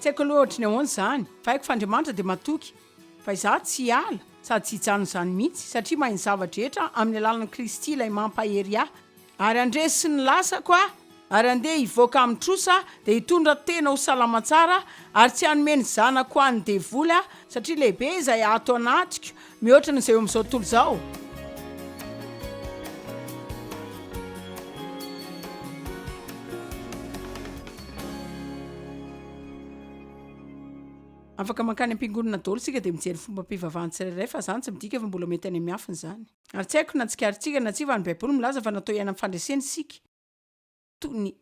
Tsy haiko aloha ohatry ny ahoana izany, fa haiko fa Andriamanitra dia matoky fa izaho tsy hiala sady tsy hijanona izany mihitsy, satria mahay ny zava-drehetra amin'ny alalan'i Kristy ilay mampahery ahy. Ary handresy ny lasako aho, ary handeha hivoaka amin'ny trosa aho, dia hitondra tena ho salama tsara aho, ary tsy hanome ny zanako ho an'ny devoly aho, satria lehibe izay ato anatiko mihoatra noho izay eo amin'izao tontolo izao. Afaka mankany am-piangonana daholo isika dia mijery ny fombam-pivavahan'ny tsirairay fa izany tsy midika fa mbola mety any amin'ny miafina izany. Ary tsy haiko na tsikaritsika na tsia fa ny Baiboly milaza fa natao hiaina amin'ny fandresena isika, toy ny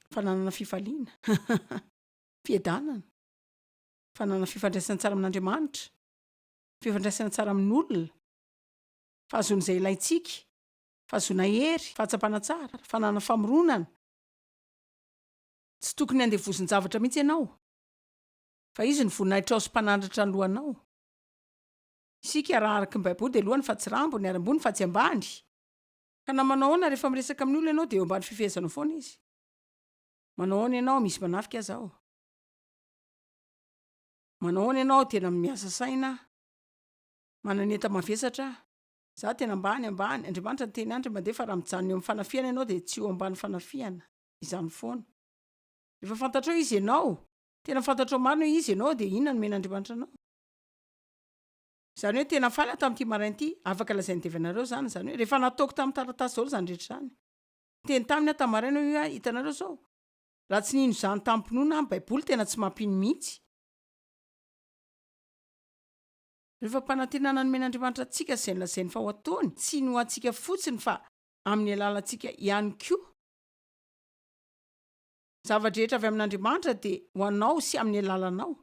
fananana fifaliana, fiadanana, fananana fifandraisana tsara amin'Andriamanitra, fifandraisana tsara amin'olona, fahazoana izay ilaintsika, fahazoana hery, fahatsapana tsara, fananana famoronana. Tsy tokony handevozin-javatra mihitsy ianao, fa Izy no voninahitrao sy mpanandratra ny lohanao. Isika, raha araka ny Baiboly, dia lohany fa tsy rambony, ary ambony fa tsy ambany. Ka na manao ahoana, rehefa miresaka amin'ny olona ianao, dia eo ambany fifehezanao foana izy. Manao ahoana ianao, misy manafika aza ao. Manao ahoana ianao, tena miasa saina aho, manana enta-mavesatra aho. Izaho tena ambany, ambany. Andriamanitra niteny andry mandeha fa raha mijanona eo amin'ny fanafihana ianao dia tsy eo ambany fanafihana izany foana. Rehefa fantatrao izy ianao, tena fantatrao marina hoe izy ianao dia inona no omen'Andriamanitra anao? Izany hoe tena faly aho tamin'ity maraina ity, afaka lazain'i Dave anareo izany, izany hoe rehefa nataoko tamin'ny taratasy daholo izany rehetra izany. Niteny taminy aho tamin'ny maraina hoe hitanareo izao, raha tsy nino izany tamim-pinoana aho, ny Baiboly tena tsy mampino mihitsy. Ireo fampanantenana nomen'Andriamanitra antsika sy izay nolazainy fa ho ataony, tsy ny ho antsika fotsiny fa amin'ny alalantsika ihany koa. Ny zava-drehetra avy amin'Andriamanitra dia ho anao sy amin'ny alalanao.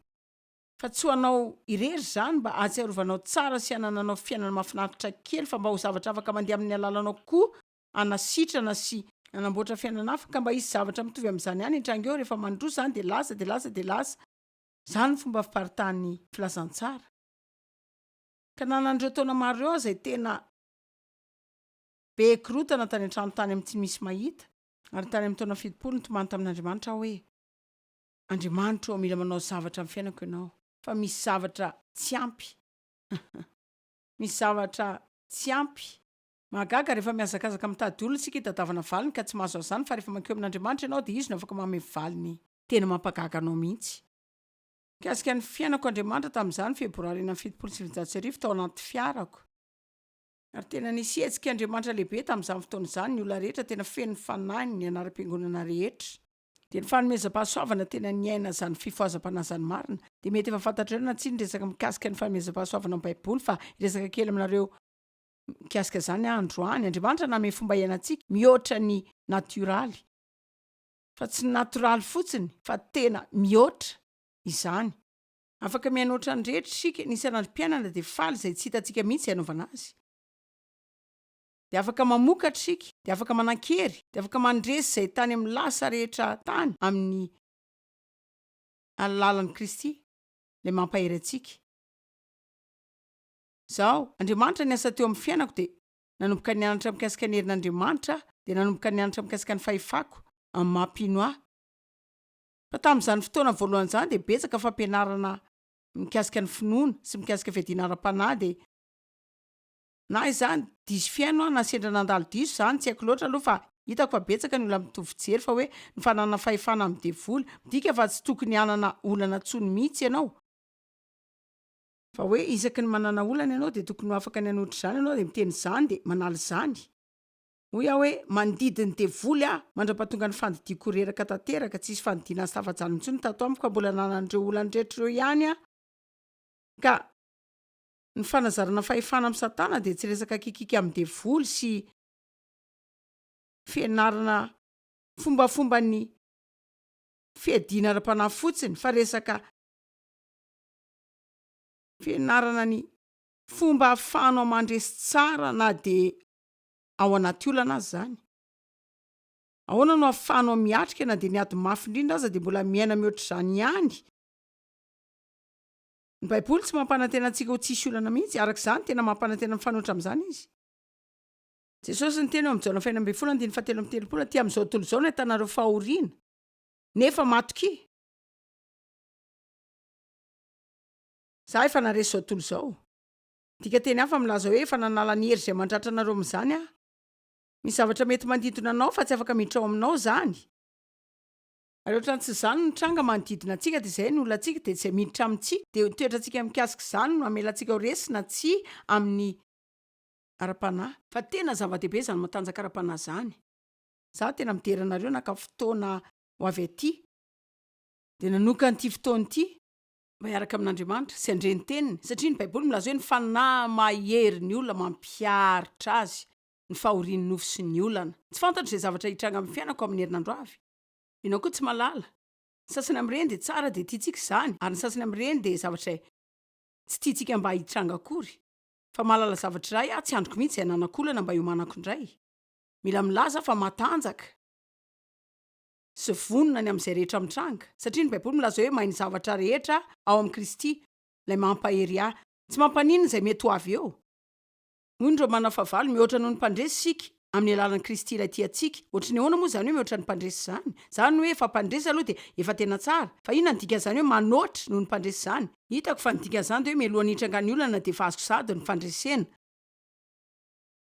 Fa tsy ho anao irery izany mba hahatsiarovanao tsara sy hanananao fiainana mahafinaritra kely fa mba ho zavatra afaka mandeha amin'ny alalanao koa hanasitrana sy hanamboatra fiainana hafa ka mba hisy zavatra mitovy amin'izany ihany hitranga eo rehefa mandroso izany dia lasa dia lasa dia lasa Izany ny fomba fiparitahan'ny filazantsara. Ka nanan'ireo taona maro ireo aho izay tena be korontana tany an-trano tany amin'ny tsy misy mahita, ary tany amin'ny taona 70 nitomany tamin'Andriamanitra aho hoe, Andriamanitra ô, mila manao zavatra amin'ny fiainako Ianao, fa misy zavatra tsy ampy. Misy zavatra tsy ampy. Mahagaga rehefa mihazakazaka mitady olona isika hitadiavana valiny ka tsy mahazo an'izany fa rehefa mankeo amin'Andriamanitra ianao dia Izy no afaka manome valiny tena mampagaga anao mihitsy. Mikasika ny fiainako Andriamanitra tamin'izany Febroary 1976 tao anaty fiarako. Ary tena nisy hetsika Andriamanitra lehibe tamin'izany fotoana izany, ny olona rehetra tena feno ny Fanahiny, ny anaram-piangonana rehetra. Dia ny fanomezam-pahasoavana tena niaina izany fifohazam-panahy izany marina. Dia mety efa fantatrareo na tsia ny resaka mikasika ny fanomezam-pahasoavana ao Baiboly fa hiresaka kely aminareo mikasika izany aho androany. Andriamanitra nanome fomba hiainantsika mihoatra ny natioraly. Fa tsy ny natoraly fotsiny fa tena mihoatra izany. Afaka mihaino ohatran'ny rehetra isika, ny isan'androm-piainana dia faly izay tsy hitantsika mihitsy izay hanaovana azy. Dia afaka mamokatra isika, dia afaka manan-kery, dia afaka mandresy izay tany amin'ny lasa rehetra tany amin'ny alalan'i Kristy ilay mampahery antsika. Izaho, Andriamanitra niasa teo amin'ny fiainako dia nanomboka nianatra mikasika ny herin'Andriamanitra aho, dia nanomboka nianatra mikasika ny fahefako amin'ny maha mpino ahy. Fa tamin'izany fotoana voalohany izany dia betsaka fampianarana mikasika ny finoana sy mikasika fiadiana ara-panahy dia na izany diso fihaino aho na sendra nandalo diso izany tsy haiko loatra aloha fa hitako fa betsaka ny olona mitovy fijery fa hoe ny fananana fahefana amin'ny devoly midika fa tsy tokony hanana olana intsony mihitsy ianao fa hoe isaky ny manana olana ianao dia tokony ho afaka ny hanohitra izany ianao dia miteny izany dia manala izany. Hoy aho hoe, Mandidy ny devoly aho mandra-pahatonga ny fandidiako ho reraka tanteraka, tsy hisy fandidiana azy tafajanona intsony tato amiko fa mbola nanana an'ireo olana rehetra ireo ihany aho. Ka ny fanazarana fahefana amin'i Satana dia tsy resaka kikiky amin'ny devoly sy fianarana fombafomban'ny fiadiana ara-panahy fotsiny fa resaka fianarana ny fomba ahafahanao mandresy tsara na dia ao anaty olana aza izany. Ahoana no ahafahanao miatrika na dia ny ady mafy indrindra aza dia mbola miaina mihoatra izany ihany? Ny Baiboly tsy mampanantena antsika ho tsisy olana mihitsy, araka izany tena mampanantena mifanohitra amin'izany izy. Jesosy niteny ao amin'ny Jaona faha-16 andininy faha-33, Aty amin'izao tontolo izao no ahitanareo fahoriana, nefa matokia. Za efa naharesy izao tontolo izao. Dikanteny hafa milaza hoe efa nanala ny hery izay mandratra anareo amin'izany aho. Misy zavatra mety mandidona anao fa tsy afaka miditra ao aminao izany. Ary ohatran'ny tsy izany no tranga manodidina antsika dia izay ny olantsika dia izay miditra amintsika dia ny toetrantsika mikasika izany no hamela antsika ho resy na tsia amin'ny ara-panahy. Fa tena zava-dehibe izany matanjaka ara-panahy izany. Za tena midera anareo naka fotoana ho avy aty dia nanokana ity fotoana ity mba hiaraka amin'Andriamanitra sy handre ny teniny satria ny baiboly milaza hoe ny fanahy mahery ny olona mampiaritra azy ny fahorian'ny nofo sy ny olana. Tsy fantatro izay zavatra hitranga amin'ny fiainako amin'ny herinandro avy. Ianao koa tsy mahalala. Ny sasany amin'ireny dia tsara dia tiantsika izany ary ny sasany amin'ireny dia zavatra izay tsy tiantsika mba hitranga akory. Fa mahalala zavatra iray aho, tsy andriko mihitsy izay hananako olana mba hiomanako indray. Mila milaza aho fa matanjaka sy vonona ny amin'izay rehetra mitranga, satria ny Baiboly milaza hoe mahay ny zavatra rehetra ao amin'i Kristy, ilay mampahery ahy. Tsy mampaninona izay mety ho avy eo. Hoy ny Romana fahavalo, Mihoatra noho ny mpandresy isika, amin'ny alalan'i Kristy ilay tia antsika. Ohatry ny ahoana moa izany hoe mihoatra ny mpandresy izany? Izany hoe efa mpandresy aloha dia efa tena tsara. Fa inona no dikan'izany hoe manoatra noho ny mpandresy izany? Hitako fa ny dikan'izany dia hoe mialohan'ny hitrangan'ny olana dia efa azoko sahady ny fandresena.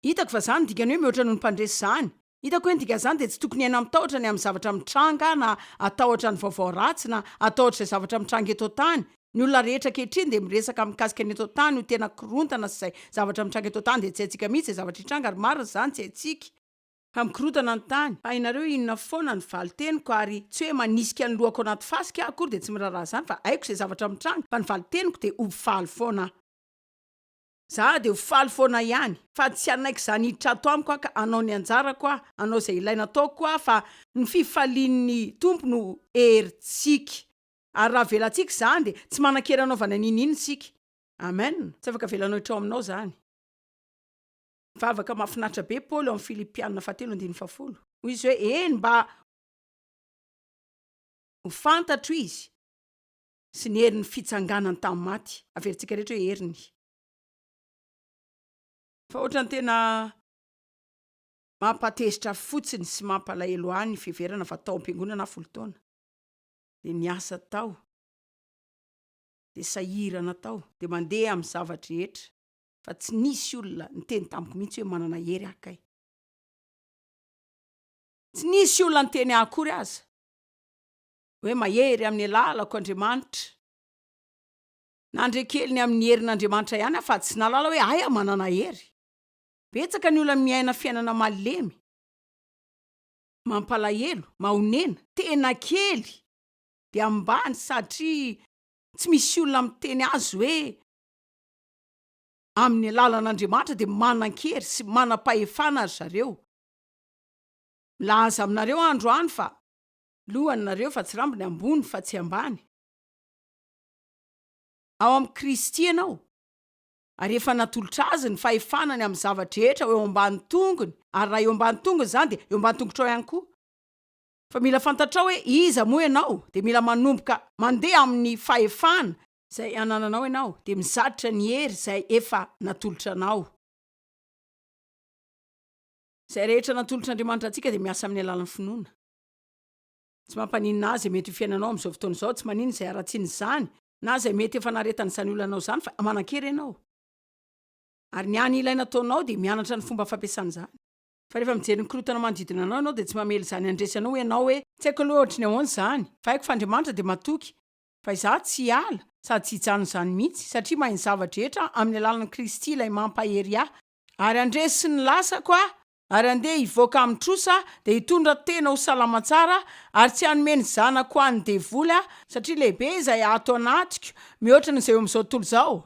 Hitako fa izany no dikany hoe mihoatra noho ny mpandresy izany. Hitako hoe ny dikan'izany dia tsy tokony hiaina amin-tahotra ny amin'ny zavatra mitranga na hatahotra ny vaovao ratsy na hatahotra izay zavatra mitranga eto an-tany. Ny olona rehetra ankehitriny dia miresaka mikasika ny eto an-tany ho tena korontana sy izay zavatra mitranga eto an-tany dia tsy haintsika mihitsy izay zavatra hitranga ary marina izany tsy haintsika fa mikorontana ny tany. Fa hainareo inona foana ny valin-teniko ary tsy hoe manisika ny lohako anaty fasika aho akory dia tsy miraharaha izany fa haiko izay zavatra mitranga fa ny valin-teniko dia ho faly foana aho. Za dia ho faly foana ihany fa tsy hanaiky izany hiditra ato amiko aho ka hanao ny anjarako aho, hanao izay ilaina ataoko aho fa ny fifalian'ny Tompo no herintsika. Ary raha avelantsika izany dia tsy manan-kery hanaovana n'inon'inona isika. Amen. Tsy afaka avelanao hiditra ao aminao izany. Vavaka mahafinaritra be Paoly ao amin'ny Filipiana fahatelo andininy fahafolo. Hoy izy hoe, Eny, mba ho fantatro izy sy ny herin'ny fitsanganany tamin'ny maty. Averintsika rehetra hoe heriny. Fa ohatran'ny tena mampatezitra fotsiny sy mampalahelo ahy ny fiheverana fa tao am-piangonana aho folo taona. Dia niasa tao, dia sahirana tao, dia mandeha amin'ny zava-drehetra, fa tsy nisy olona niteny tamiko mihitsy hoe manana hery aho kay. Tsy nisy olona niteny ahy akory aza hoe mahery amin'ny alalako Andriamanitra. Nandre kely ny amin'ny herin'Andriamanitra ihany aho fa tsy nahalala hoe hay aho manana hery. Betsaka ny olona miaina fiainana malemy. Mampalahelo, mahonena, tena kely dia ambany satria tsy misy olona miteny azy hoe amin'ny alalan'Andriamanitra dia manan-kery sy manam-pahefana ry zareo. Milaza aminareo aho androany fa lohany nareo fa tsy rambony, ambony fa tsy ambany. Ao amin'i Kristy ianao. Ary efa natolotra azy ny fahefana ny amin'ny zava-drehetra ho eo ambany tongony, ary raha eo ambany tongony izany dia eo ambany tongotrao ihany koa. Fa mila fantatrao hoe iza moa ianao, dia mila manomboka mandeha amin'ny fahefana izay anananao ianao, dia mizatra ny hery izay efa natolotra anao. Izay rehetra natolotr'Andriamanitra antsika dia miasa amin'ny alalan'ny finoana. Tsy mampaninona ahy izay mety ho fiainanao amin'izao fotoana izao, tsy maninona izay haratsian'izany, na izay mety efa naharetan'izany olanao izany fa manan-kery ianao. Ary ny hany ilaina ataonao dia mianatra ny fomba fampiasana izany. Fa rehefa mijery ny korontana manodidina anao ianao dia tsy mamela izany handresy anao ianao hoe, Tsy haiko aloha ohatry ny ahoana izany, fa haiko fa Andriamanitra dia matoky fa izaho tsy hiala sady tsy hijanona izany mihitsy, satria mahay ny zava-drehetra aho amin'ny alalan'i Kristy ilay mampahery ahy. Ary handresy ny lasako aho Ary handeha hivoaka amin'ny trosa dia hitondra tena ho salama tsara ary tsy hanome ny zanako ho an'ny devoly aho, satria lehibe izay ato anatiko mihoatra noho izay eo amin'izao tontolo izao.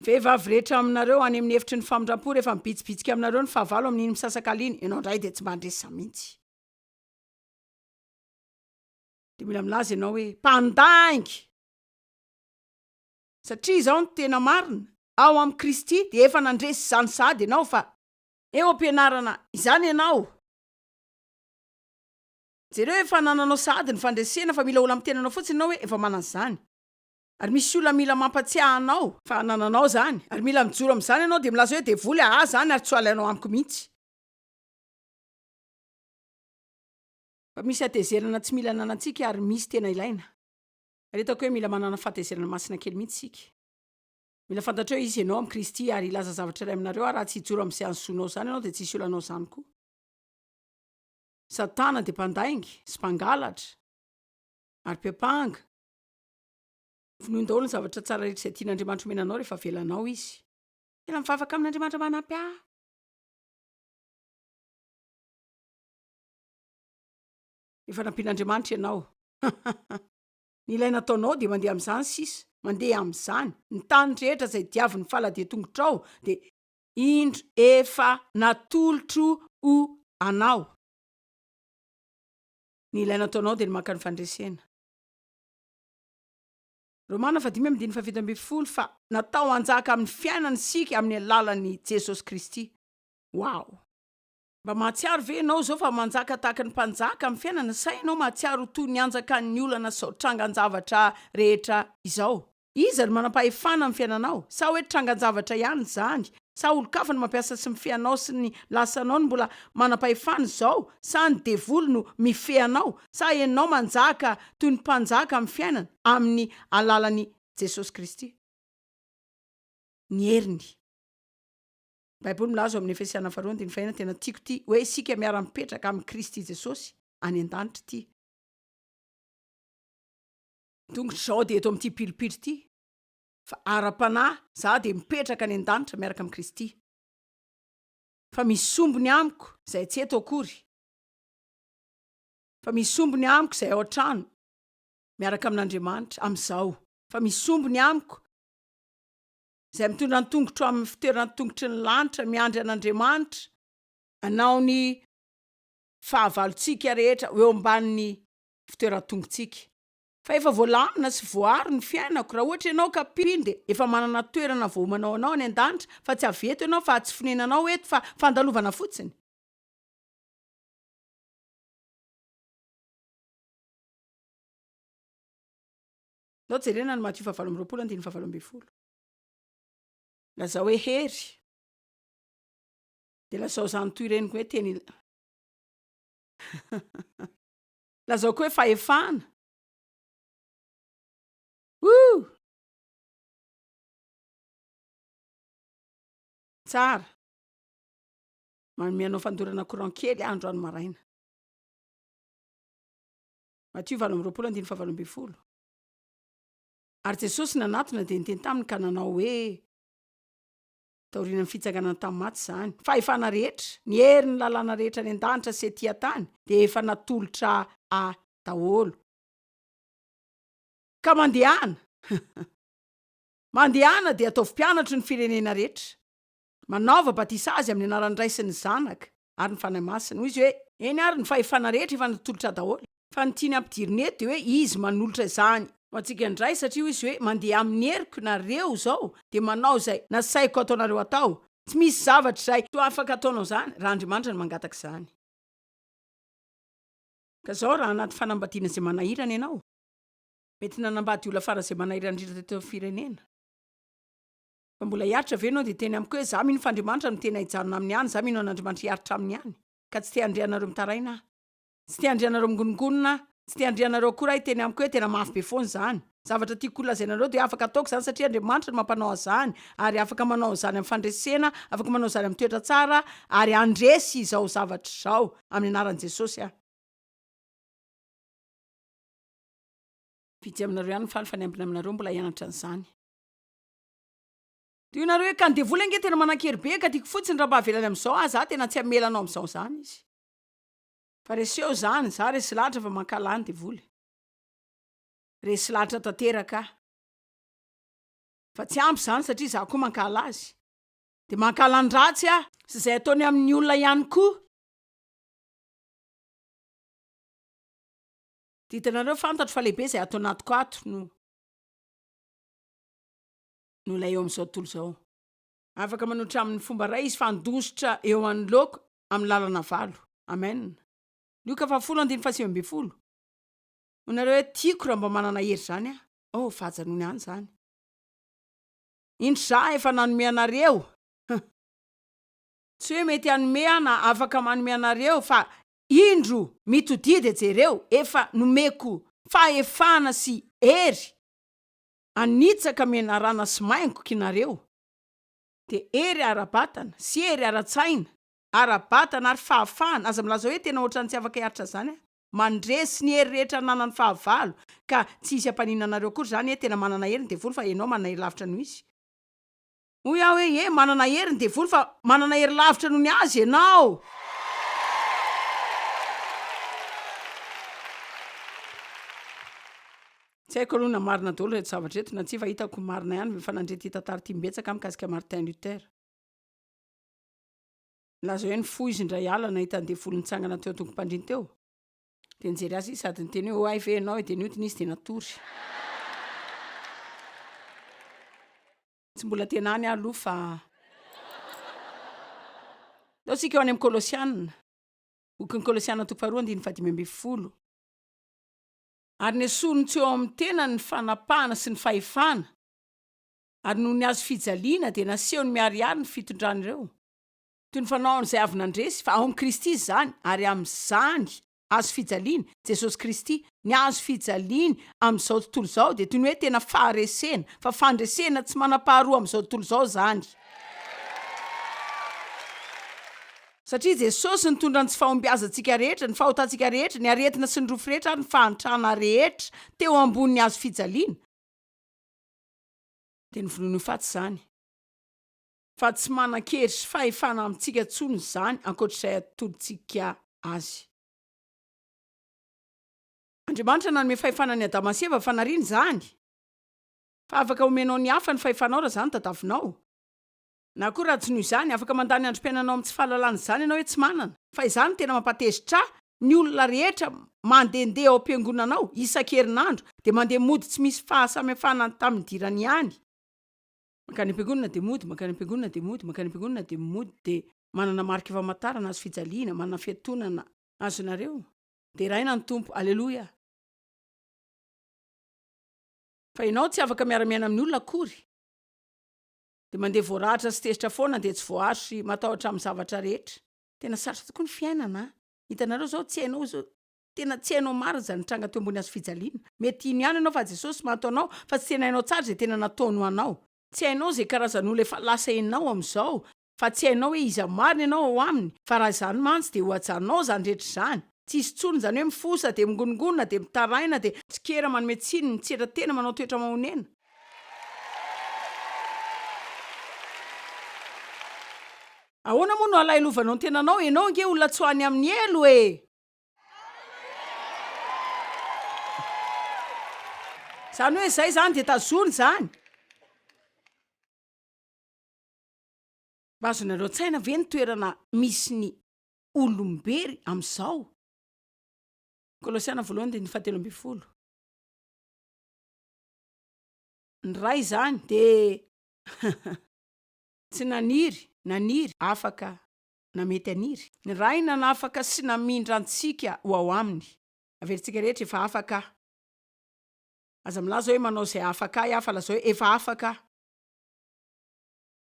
Vehivavy rehetra aminareo any amin'ny efitry ny famindram-po, rehefa mibitsibitsika aminareo ny fahavalo amin'iny misasaka alina, ianao indray dia tsy mba handresy izany mihitsy. Dia mila milaza ianao hoe, Mpandainga! Satria izao no tena marina, ao amin'i Kristy dia efa nandresy izany sahady ianao fa eo am-pianarana izany ianao. Jereo efa anananao sahady ny fandresena fa mila olona miteny anao fotsiny ianao hoe efa manana izany. Ary misy olona mila mampatsiahy anao fa anananao izany ary mila mijoro amin'izany ianao dia milaza hoe devoly ahy izany ary tsy ho alainao amiko mihitsy. Fa misy hatezerana tsy mila ananantsika ary misy tena ilaina. Ary hitako hoe mila manana fahatezerana masina kely mihitsy isika. Mila fantatrao hoe iza ianao amin'i Kristy ary hilaza zavatra iray aminareo aho raha tsy hijoro amin'izay an'ny zonao izany ianao dia tsy hisy olana ao izany koa. Satana dia mpandainga sy mpangalatra ary mpiampanga. Vonoiny daholo ny zavatra tsara rehetra izay tian'Andriamanitra omena anao rehefa avelanao izy. Tena mivavaka amin'Andriamanitra mba hanampy ahy. Efa nampian'Andriamanitra ianao. Ny ilaina ataonao dia mandeha amin'izany sisa, mandeha amin'izany. Ny tany rehetra izay diavin'ny faladian-tongotrao dia indro efa natolotro ho anao. Ny ilaina ataonao dia ny maka ny fandresena. Romana fahadimy amby andininy faha-17 fa natao hanjaka amin'ny fiainana isika amin'ny alalan'i Jesosy Kristy. Wow! Mba mahatsiaro ve ianao izao fa manjaka tahaka ny mpanjaka amin'ny fiainana sa ianao mahatsiaro ho toy ny anjakan'ny olana sy izao trangan-javatra rehetra izao? Iza no manam-pahefana amin'ny fiainanao? Sa hoe trangan-javatra ihany izany? Sa olon-kafa no mampiasa sy mifehy anao sy ny lasanao no mbola manam-pahefana izao? Sa ny devoly no mifehy anao? Sa ianao manjaka toy ny mpanjaka amin'ny fiainana amin'ny alalan'i Jesosy Kristy? Ny heriny. Baiboly milaza ao amin'ny Efesiana faharoa andininy fahenina, tena tiako ity, hoe isika miara-mipetraka amin'i Kristy Jesosy any an-danitra ity. Tongotra izao dia eto amin'ity pilipitra ity, fa ara-panahy za dia mipetraka any an-danitra miaraka amin'i Kristy. Fa misy sombiny amiko izay tsy eto akory. Fa misy sombiny amiko izay ao an-trano miaraka amin'Andriamanitra amin'izao. Fa misy sombiny amiko Izay mitondra ny tongotro amin'ny fitoeran-tongotry ny lanitra miandry an'Andriamanitra. Hanao ny fahavalontsika rehetra ho eo ambanin'ny fitoeran-tongotsika. Fa efa voalamina sy voaaro ny fiainako. Raha ohatra ianao ka mpino dia efa manana toerana voaomana ho anao any an-danitra fa tsy avy eto ianao fa tsy fonenanao eto fa fandalovana fotsiny. Ndao jerena ny Matio fahavalo amby 20 andininy fahavalo ambin'ny folo. Lazao hoe hery. Dia lazao izany toy ireny koa hoe teny Lazao koa hoe fahefana. Woo! Tsara. Manome anao fandorana courant kely aho androany maraina. Matio 28 andininy fahavalo ambin'ny folo. Ary Jesosy nanatona dia niteny taminy ka nanao hoe, taorian'ny fitsanganana tamin'ny maty izany, ny fahefana rehetra, ny herin'ny lalàna rehetra any an-danitra sy ety an-tany dia efa natolotra Ahy daholo. Ka mandehana, mandehana dia ataovy mpianatro ny firenena rehetra, manaova batisa azy amin'ny anaran'ny Ray sy ny Zanaka ary ny Fanahy Masina. Hoy Izy hoe, Eny ary, ny fahefana rehetra efa natolotra Ahy daholo. Fa ny tiany ampidirina eto dia hoe izy manolotra izany ho antsika indray satria hoy izy hoe mandeha amin'ny heriko nareo izao dia manao izay nasaiko ataonareo atao. Tsy misy zavatra izay tsy afaka ataonao izany raha Andriamanitra no mangataka izany. Ka izao raha anaty fanambadiana izay manahirana ianao, mety nanambady olona faran'izay manahirana indrindra teto amin'ny firenena, fa mbola hiaritra ve ianao dia hiteny amiko hoe za mino fa Andriamanitra no tena hijanona aminy ihany, za mino an'Andriamanitra hiaritra aminy ihany, ka tsy te handre anareo mitaraina aho. Tsy te handre anareo mingonongonona aho. Tsy te handre anareo akory aho hiteny amiko hoe tena mafy be foana izany. Zavatra tiako holazainareo dia afaka ataoko izany satria Andriamanitra no mampanao an'izany ary afaka manao an'izany amin'ny fandresena, afaka manao an'izany amin'ny toetra tsara ary handresy izao zavatra izao amin'ny anaran'i Jesosy aho. Vitsy aminareo ihany no faly fa ny ambiny aminareo mbola hianatra an'izany. Dia hoy nareo hoe ka ny devoly ange tena manan-kery be ka tiako fotsiny raha mba avelany amin'izao aho, za tena tsy hamela anao amin'izao izany izy. Fa reseo zany, za resy lahatra fa mankahala ny devoly. Resy lahatra tanteraka aho. Fa tsy ampy zany satria za koa mankahala azy. De mankahala ny ratsy aho. Sy izay ataony amin'ny olona ihany koa. De hitanareo fantatro fa lehibe izay ato anatiko ato no no ilay eo amin'izao tontolo izao. Afaka manoatra amin'ny fomba iray izy fa handositra eo anoloako amin'ny lalana valo. Amen. Lioka fahafolo andininy faha-19. Hoy nareo hoe tiako raha mba manana hery izany aho. Oh, fa ajanony any izany. Indro za efa nanome anareo. Tsy hoe mety hanome aho na afaka manome anareo fa. Indro, mitodia dia jereo, efa nomeko fahefana sy hery hanitsaka menarana sy maingoka ianareo, dia hery ara-batana sy hery ara-tsaina, ara-batana ary fahafahana, aza milaza hoe tena ohatran'ny tsy afaka hiaritra izany aho, mandresy ny hery rehetra ananan'ny fahavalo, ka tsy hisy hampaninona anareo akory izany hoe tena manana hery ny devoly fa ianao manana hery lavitra noho izy. Hoy aho hoe, Ie, manana hery ny devoly fa manana hery lavitra noho ny azy ianao. Tsy haiko aloha na marina daholo ireto zavatra ireto na tsia fa hitako ho marina ihany efa nandre ity tantara ity imbetsaka aho mikasika Martin Luther. Nilaza hoe nifoha izy indray alina nahita ny devoly nitsangana teo an-tongom-pandriany teo. Dia nijery azy izy sady niteny hoe, Ho ahy ve ianao e? Dia nihodina izy dia natory. Tsy mbola tena any aho aloha fa. Ndao isika ho any amin'ny Kolosiana. Bokin'ny Kolosiana toko faharoa andininy fahadimy ambin'ny folo. Ary nesoriny tsy eo amin'ny tenany ny fanapahana sy ny fahefana, ary noho ny hazo fijaliana dia nasehony miharihary ny fitondran'ireo, toy ny fanaon'izay avy nandresy, fa ao amin'i Kristy izany, ary amin'izany hazo fijaliana, Jesosy Kristy, ny hazo fijaliany amin'izao tontolo izao dia toy ny hoe tena faharesena, fa fandresena tsy manam-paharoa amin'izao tontolo izao izany. Satria Jesosy nitondra ny tsy fahombiazantsika rehetra, ny fahotantsika rehetra, ny aretina sy ny rofy rehetra ary ny fahantrana rehetra teo ambonin'ny hazo fijaliana, dia novonoiny ho faty izany, fa tsy manan-kery sy fahefana amintsika intsony izany ankoatr'izay atolotsika azy. Andriamanitra nanome fahefana an'i Adama sy Eva fa nariany izany. Fa afaka omenao ny hafa ny fahefanao raha izany tadavinao. Na koa raha tsy noho izany, afaka mandany androm-piainanao amin'ny tsy fahalalana izany ianao hoe tsy manana. Fa izany no tena mampatezitra ahy, ny olona rehetra mandehandeha ao am-piangonana ao isan-kerinandro dia mandeha mody tsy misy fahasamihafana tamin'ny nidirany ihany. Mankany am-piangonana dia mody, mankany am-piangonana dia mody, mankany am-piangonana dia mody dia manana marika famantarana, hazo fijaliana, manana fiantonana. Azonareo? Deraina ny Tompo. Aleloia! Fa ianao tsy afaka miara-miaina amin'ny olona akory. Dia mandeha voaratra sy tezitra foana dia tsy voaaro sy matahotra amin'ny zavatra rehetra. Tena sarotra tokoa ny fiainana an! Hitanareo izao tsy hainao izao tena tsy hainao marina izany nitranga teo ambony hazo fijaliana. Mety hino ihany ianao fa Jesosy maty ho anao fa tsy tena hainao tsara izay tena nataony ho anao. Tsy hainao izay karazan'olona efa lasa ianao amin'izao fa tsy hainao hoe iza marina ianao ao aminy fa raha izany mantsy dia ho ajanonao izany rehetra izany. Tsy hisy intsony izany hoe mifosa dia mingonongonona dia mitaraina dia mitsikera manome tsiny mitsetra tena manao toetra mahonena. Ahoana moa no alahelovanao ny tenanao? Ianao ange olona tsy ho any amin'ny helo e! Izany hoe izay izany dia tazony izany. Mba azonareo an-tsaina ve ny toerana misy ny olom-bery amin'izao? Kolosiana voalohany andininy fahatelo ambin'ny folo. Ny Ray izany dia tsy naniry, naniry, afaka na mety haniry. Ny Ray nanafaka sy namindra antsika ho ao Aminy. Averintsika rehetra, efa afaka aho. Aza milaza hoe manao izay hahafaka ahy aho fa lazao hoe efa afaka aho.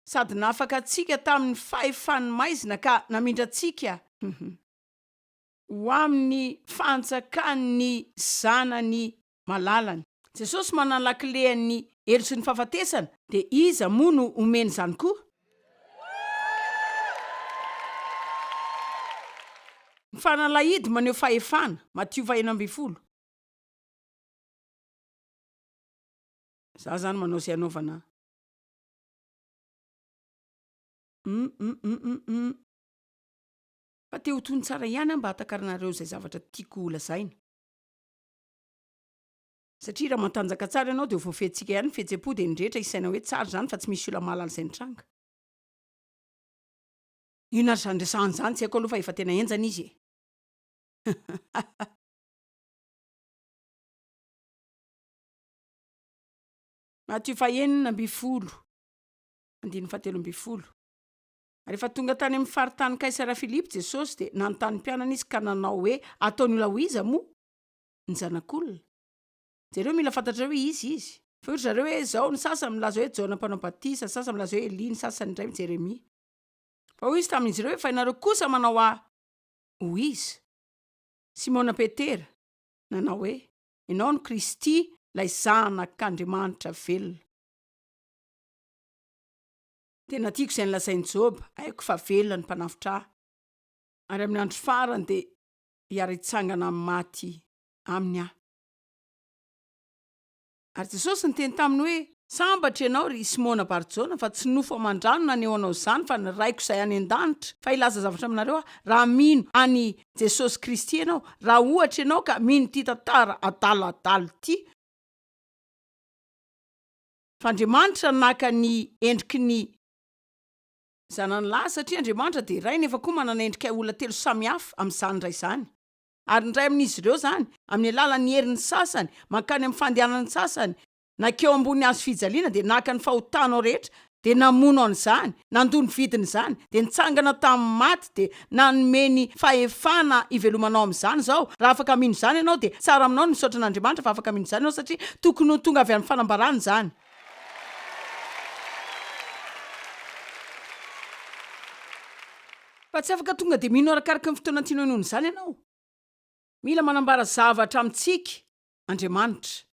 Sady nafaka antsika tamin'ny fahefan'ny maizina ka namindra antsika ho amin'ny fanjakan'ny Zanany malalany. Jesosy manana ny lakilean'ny helo sy ny fahafatesana, dia iza moa no omeny izany koa? Ny fanalahidy maneho fahefana, Matio faha 16. Za zany manao izay hanaovana Hum hum hum hum hum. Fa te ho tony tsara ihany aho mba hahatakaranareo izay zavatra tiako ho lazaina. Satria raha matanjaka tsara ianao dia ho voafehintsika ihany ny fihetsem-po dia ny rehetra hisaina hoe tsara izany fa tsy misy olona mahalala izay nitranga. Inona ary izany resahana izany tsy haiko aloha fa efa tena henjana izy e. Matio fahenina ambin'ny folo, andininy fahatelo ambin'ny folo. Ary rehefa tonga tany amin'ny faritany Kaisaria Filipy Jesosy dia nanontany ny mpianany izy ka nanao hoe, Ataon'ny olona ho iza moa ny Zanak'olona? Jereo, mila fantatrareo hoe iza izy. Fa hoy ry zareo hoe, Izao, ny sasany milaza hoe Jaona mpanao batisa, ny sasany milaza hoe Elia, ny sasany indray Jeremia. Fa hoy izy tamin'izy ireo hoe, Fa ianareo kosa manao ahy ho iza? Simona Petera nanao hoe, Ianao no Kristy, ilay Zanak'Andriamanitra velona. Tena tiako izay nolazain'i Joba, Haiko fa velona ny Mpanavotra ahy, ary amin'ny andro farany dia hiara-hitsangana amin'ny maty aminy aho. Ary Jesosy niteny taminy hoe, Sambatra ianao, ry Simona Bar-Jona, fa tsy nofo aman-drano no naneho anao izany, fa ny Raiko izay any an-danitra. Fa hilaza zavatra aminareo aho, raha mino an'i Jesosy Kristy ianao, raha ohatra ianao ka mino ity tantara adaladala ity, fa Andriamanitra naka ny endriky ny Zanany lahy, satria Andriamanitra dia Ray nefa koa manana endrika olona telo samihafa amin'izany Ray izany. Ary ny iray amin'izy ireo izany, amin'ny alalan'ny herin'ny sasany, mankany amin'ny fandehanan'ny sasany, nankeo ambony hazo fijaliana, dia naka ny fahotanao rehetra, dia namono an'izany, nandoa ny vidin'izany, dia nitsangana tamin'ny maty, dia nanome ny fahefana hivelomanao amin'izany izao. Raha afaka mino izany ianao, dia tsara aminao ny misaotra an'Andriamanitra fa afaka mino izany ianao, satria tokony ho tonga avy amin'ny fanambarana izany. Fa tsy afaka tonga dia mino arakaraky ny fotoana tianao hinoana izany ianao. Mila manambara zavatra amintsika Andriamanitra.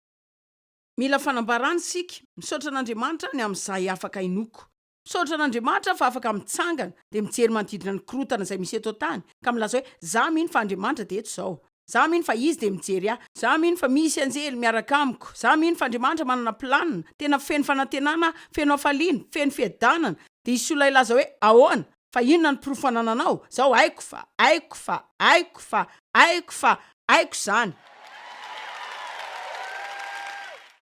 Mila fanambarana isika. Misaotra an'Andriamanitra aho ny amin'izay afaka inoako. Misaotra an'Andriamanitra aho fa afaka mitsangana dia mijery manodidina ny korontana izay misy eto an-tany ka milaza hoe, Izaho mino fa Andriamanitra dia eto izao. Izaho mino fa Izy dia mijery ahy. Izaho mino fa misy anjely miaraka amiko. Izaho mino fa Andriamanitra manana planina. Tena feno fanantenana aho, feno hafaliana, feno fiadanana. Dia hisy olona hilaza hoe, Ahoana? Fa inona ny porofo anananao? Zao haiko fa, haiko fa, haiko fa, haiko fa, haiko izany.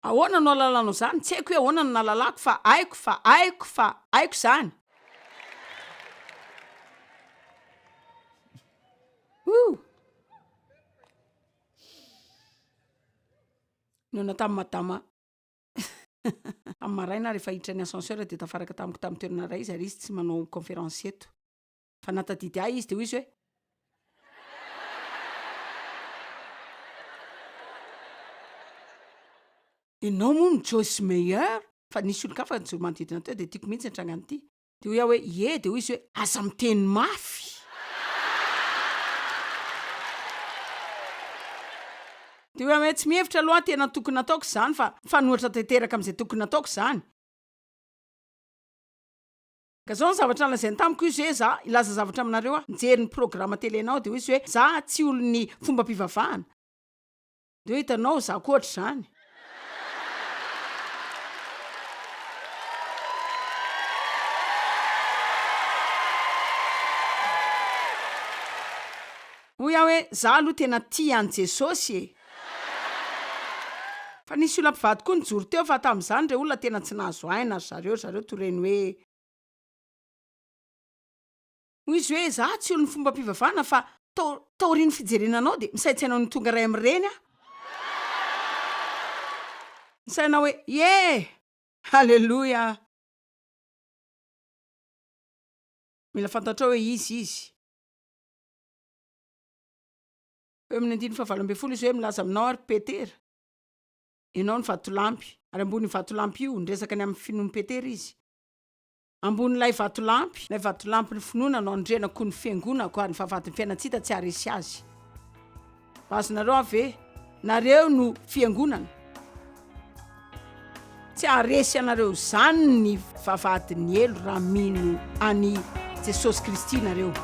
Ahoana no ahalalanao izany? Tsy haiko hoe ahoana no nahalalako fa haiko fa, haiko fa, haiko izany. Ouh! Nihaona tamin'i madama Tamin'ny maraina rehefa hiditra ny ascenseur dia tafaraka tamiko tamin'ny toerana iray izy ary izy tsy manao conférence eto. Fa nahatadidy ahy izy dia hoy izy hoe. Ianao moa no Joyce Meyer? Fa nisy olon-kafa nijoro manodidina teo dia tiako mihitsy ny trangan'ity. Dia hoy aho hoe, Ie, dia hoy izy hoe, Aza miteny mafy. Dia hoy aho hoe, Tsy mihevitra aloha aho tena tokony nataoko izany fa mifanohitra tanteraka amin'izay tokony nataoko izany. Ka izao ny zavatra nolazainy tamiko, hoy izy hoe, Za, hilaza zavatra aminareo aho, nijery ny programa tele-nao, dia hoy izy hoe, Za tsy olon'ny fombam-pivavahana. Dia hoe hitanao, za koa ohatr'izany. Hoy aho hoe, za aloha tena tia an'i Jesosy e! Fa nisy olona mpivady koa nijoro teo fa tamin'izany ireo olona tena tsy nahazo aina ry zareo, ry zareo toa ireny hoe. Hoy izy hoe, Izaho tsy olon'ny fombam-pivavahana fa tao, taorian'ny fijerena anao dia misaintsaina ny ho tonga ray amin-dreny aho. Nisaina hoe, Ie! Haleloia! Mila fantatrao hoe iza izy. Eo amin'ny andininy fahavalo ambin'ny folo izy hoe, Milaza aminao aho ry Petera, ianao no vatolampy. Ary ambonin'io vatolampy io, niresaka ny amin'ny finoan'i Petera izy. Ambonin'ilay vatolampy, ilay vatolampin'ny finoana no anorenako ny fiangonako ary ny vavahadin'ny fiainan-tsy hita tsy haharesy azy. Mba azonareo aho ve? Nareo no fiangonana. Tsy haharesy anareo izany ny vavahadin'ny helo raha mino an'i Jesosy Kristy nareo.